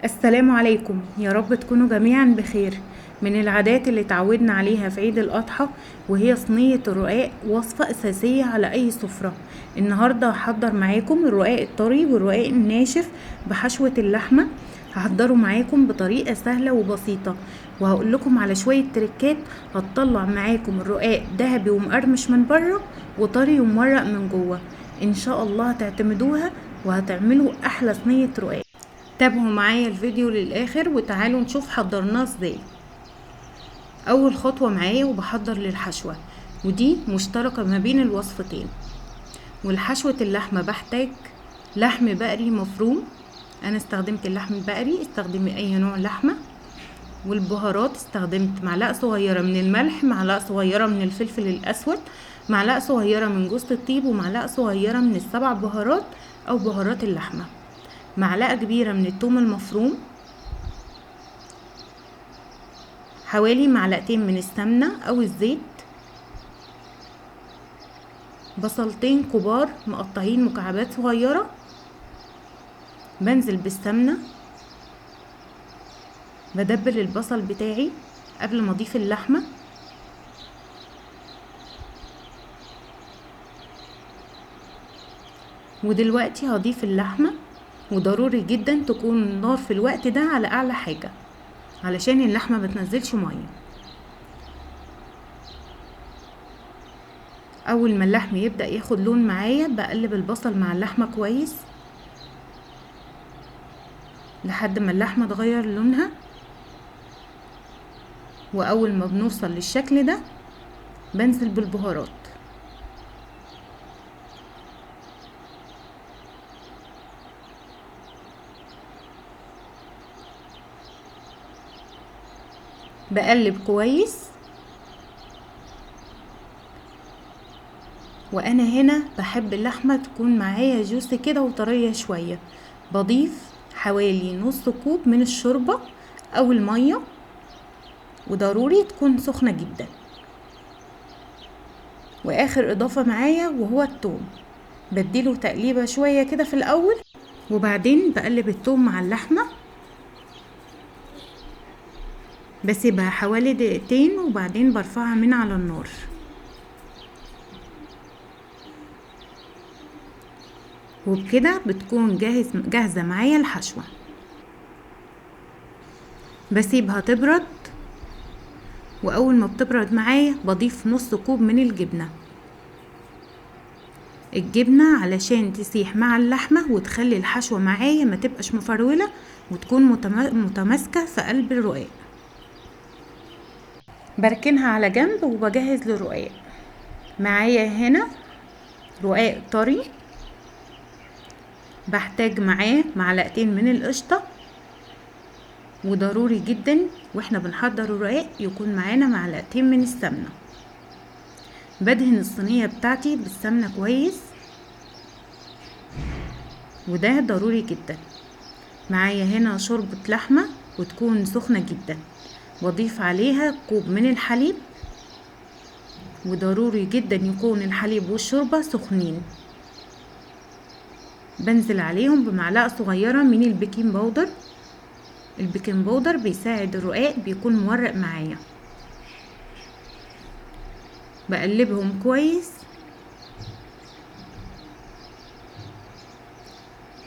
السلام عليكم، يا رب تكونوا جميعا بخير. من العادات اللي تعودنا عليها في عيد الأضحى وهي صينية الرقاق، وصفة أساسية على أي سفرة. النهاردة هحضر معاكم الرقاق الطري والرقاق الناشف بحشوة اللحمة. هحضره معاكم بطريقة سهلة وبسيطة، وهقول لكم على شوية تريكات هتطلع معاكم الرقاق ذهبي ومقرمش من بره وطري ومورق من جوه. ان شاء الله هتعتمدوها وهتعملوا احلى صينية رقاق. تابعوا معايا الفيديو للاخر وتعالوا نشوف حضرناه ازاي. اول خطوة معايا وبحضر للحشوة، ودي مشتركة ما بين الوصفتين. والحشوة اللحمة بحتاج لحم بقري مفروم، انا استخدمت اللحم البقري، استخدمي اي نوع لحمة. والبهارات استخدمت معلقة صغيرة من الملح، معلقة صغيرة من الفلفل الاسود، معلقة صغيرة من جوز الطيب، ومعلقة صغيرة من السبع بهارات او بهارات اللحمة، معلقة كبيرة من الثوم المفروم، حوالي معلقتين من السمنة او الزيت، بصلتين كبار مقطعين مكعبات صغيرة. بنزل بالسمنة، بدبل البصل بتاعي قبل ما اضيف اللحمة. ودلوقتي هضيف اللحمة، وضروري جدا تكون النار في الوقت ده على اعلى حاجة علشان اللحمة ما تنزلش مية. اول ما اللحم يبدأ ياخد لون معايا بقلب البصل مع اللحمة كويس لحد ما اللحمة تغير لونها. واول ما بنوصل للشكل ده بنزل بالبهارات. بقلب كويس. وانا هنا بحب اللحمة تكون معايا جوس كده وطرية شوية. بضيف حوالي نص كوب من الشوربة او المية، وضروري تكون سخنة جدا. واخر اضافة معايا وهو التوم، بديله تقليبة شوية كده في الاول، وبعدين بقلب التوم مع اللحمة، بسيبها حوالي دقيقتين وبعدين برفعها من على النار. وبكده بتكون جاهزة معايا الحشوة. بسيبها تبرد، واول ما بتبرد معايا بضيف نص كوب من الجبنة. الجبنة علشان تسيح مع اللحمة وتخلي الحشوة معايا ما تبقاش مفرولة وتكون متماسكة في قلب الرقاق. بركنها على جنب وبجهز للرقاق. معايا هنا رقاق طري، بحتاج معاه معلقتين من القشطة، وضروري جدا واحنا بنحضر الرقاق يكون معانا معلقتين من السمنة. بدهن الصينية بتاعتي بالسمنة كويس، وده ضروري جدا. معايا هنا شوربة لحمة وتكون سخنة جدا، واضيف عليها كوب من الحليب، وضروري جدا يكون الحليب والشوربة سخنين. بنزل عليهم بمعلقة صغيرة من البيكنج باودر. البيكنج باودر بيساعد الرقاق بيكون مورق معايا. بقلبهم كويس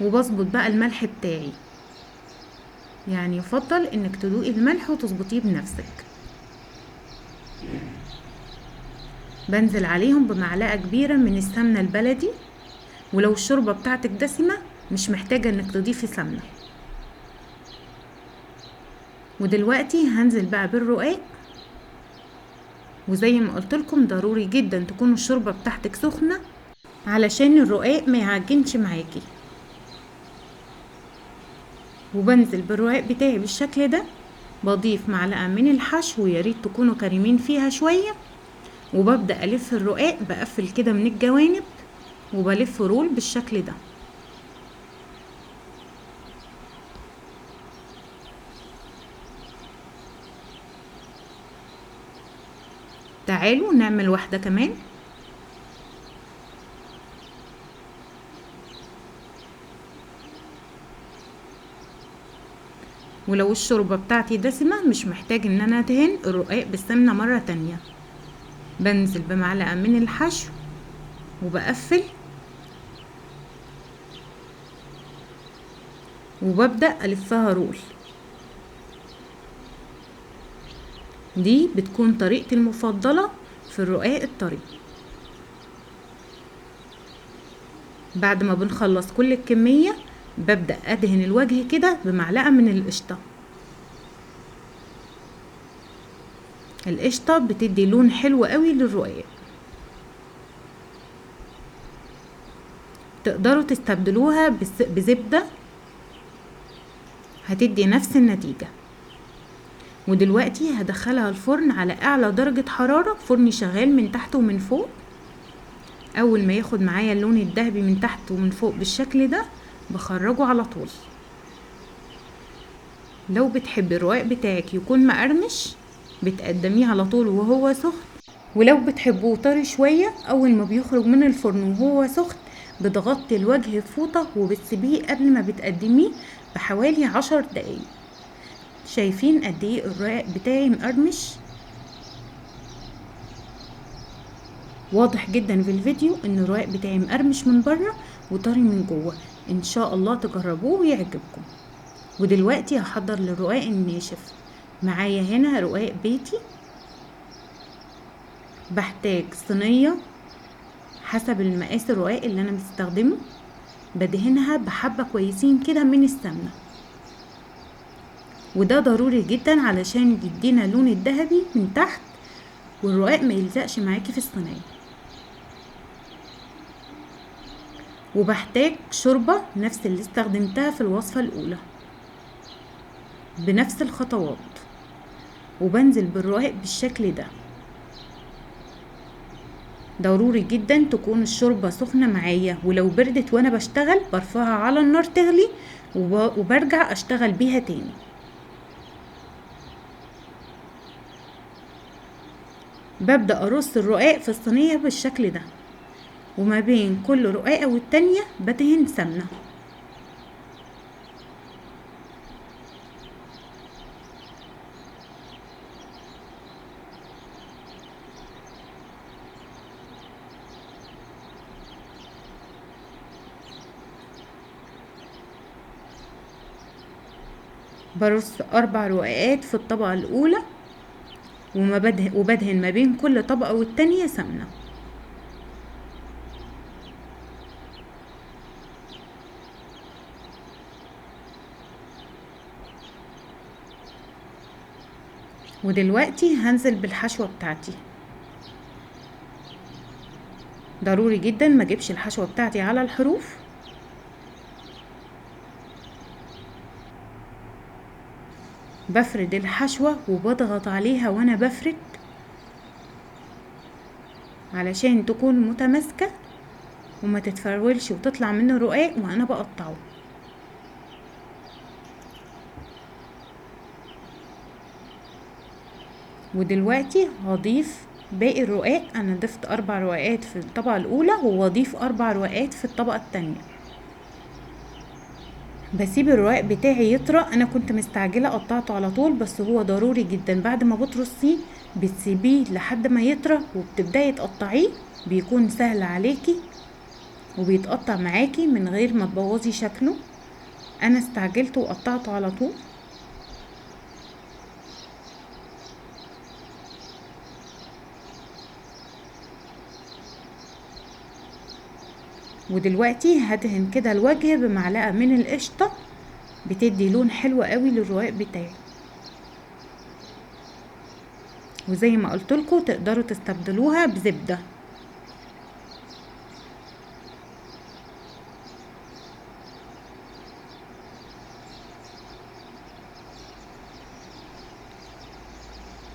وبظبط بقى الملح بتاعي، يعني يفضل انك تدوقي الملح وتظبطيه بنفسك. بنزل عليهم بمعلقة كبيرة من السمنة البلدي، ولو الشوربة بتاعتك دسمة مش محتاجة انك تضيفي سمنة. ودلوقتي هنزل بقى بالرقاق، وزي ما قلت لكم ضروري جدا تكون الشوربة بتاعتك سخنة علشان الرقاق ما يعجنش معاكي. وبنزل بالرقاق بتاعي بالشكل ده، بضيف معلقة من الحشو، ويا ريت تكونوا كريمين فيها شوية. وببدأ ألف الرقاق، بقفل كده من الجوانب وبلف رول بالشكل ده. تعالوا نعمل واحدة كمان. ولو الشوربة بتاعتي دسمة مش محتاج ان انا ادهن الرقاق بالسمنة مرة تانية. بنزل بمعلقة من الحشو وبقفل وببدأ ألفها رول. دي بتكون طريقتي المفضلة في الرقاق الطري. بعد ما بنخلص كل الكمية ببدأ أدهن الوجه كده بمعلقة من القشطة. القشطة بتدي لون حلو قوي للرقاق. تقدروا تستبدلوها بزبدة، هتدي نفس النتيجة. ودلوقتي هدخلها الفرن على اعلى درجة حرارة، فرن شغال من تحت ومن فوق. اول ما ياخد معايا اللون الذهبي من تحت ومن فوق بالشكل ده بخرجه على طول. لو بتحبي الرقاق بتاعك يكون مقرمش بتقدميه على طول وهو سخن، ولو بتحبوه طري شوية اول ما بيخرج من الفرن وهو سخن بتغطي الوجه بفوطة وبتسيبيه قبل ما بتقدميه بحوالي 10 دقايق. شايفين قد ايه الرقاق بتاعي مقرمش؟ واضح جدا في الفيديو ان الرقاق بتاعي مقرمش من بره وطري من جوه. ان شاء الله تجربوه ويعجبكم. ودلوقتي هحضر للرقاق الناشف. معايا هنا رقاق بيتي. بحتاج صينية حسب المقاس الرقاق اللي انا بستخدمه، بدهنها بحبة كويسين كده من السمنة، وده ضروري جدا علشان يدينا اللون الذهبي من تحت والرقاق ما يلزقش معاكي في الصينية. وبحتاج شوربة نفس اللي استخدمتها في الوصفة الأولى بنفس الخطوات، وبنزل بالرقاق بالشكل ده. ضروري جدا تكون الشوربة سخنة معايا، ولو بردت وانا بشتغل برفعها على النار تغلي وبرجع اشتغل بيها تاني. ببدأ ارص الرقاق في الصينية بالشكل ده، وما بين كل رقاقة والتانية بدهن سمنة. برص 4 رقاقات في الطبقة الأولى، وبدهن ما بين كل طبقة والتانية سمنة. ودلوقتي هنزل بالحشوة بتاعتي. ضروري جدا ما اجيبش الحشوة بتاعتي على الحروف. بفرد الحشوة وبضغط عليها وانا بفرد علشان تكون متماسكة وما تتفرولش وتطلع منه رقاق وانا بقطعه. ودلوقتي هضيف باقي الرقاق. انا ضفت 4 رقاقات في الطبقة الاولى، وهضيف 4 رقاقات في الطبقة التانية. بسيب الرقاق بتاعي يطرى. انا كنت مستعجلة قطعته على طول، بس هو ضروري جدا بعد ما بترصيه بتسيبيه لحد ما يطرى وبتبداي تقطعيه، بيكون سهل عليكي وبيتقطع معاكي من غير ما تبوظي شكله. انا استعجلت وقطعته على طول. ودلوقتي هدهن كده الوجه بمعلقة من القشطة، بتدي لون حلو قوي للرقاق بتاعي. وزي ما قلت لكم تقدروا تستبدلوها بزبدة.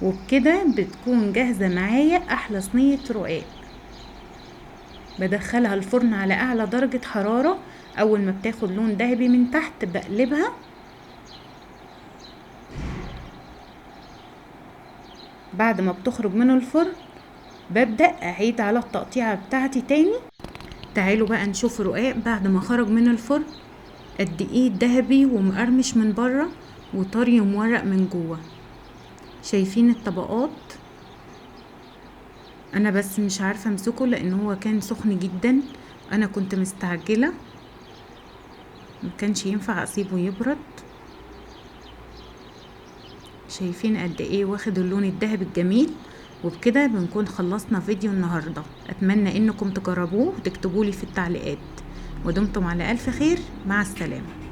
وبكده بتكون جاهزة معايا احلى صينية رقاق. بدخلها الفرن على اعلى درجة حرارة. اول ما بتاخد لون ذهبي من تحت بقلبها. بعد ما بتخرج من الفرن ببدأ اعيد على التقطيعة بتاعتي تاني. تعالوا بقى نشوف رقاق بعد ما خرج من الفرن قد ايه ذهبي ومقرمش من بره وطري ومورق من جوه. شايفين الطبقات؟ انا بس مش عارفة امسكه لان هو كان سخن جدا، انا كنت مستعجلة ما كانش ينفع اسيبه يبرد. شايفين قد ايه واخد اللون الذهبي الجميل. وبكده بنكون خلصنا فيديو النهاردة. اتمنى انكم تجربوه وتكتبولي في التعليقات، ودمتم على الف خير. مع السلامة.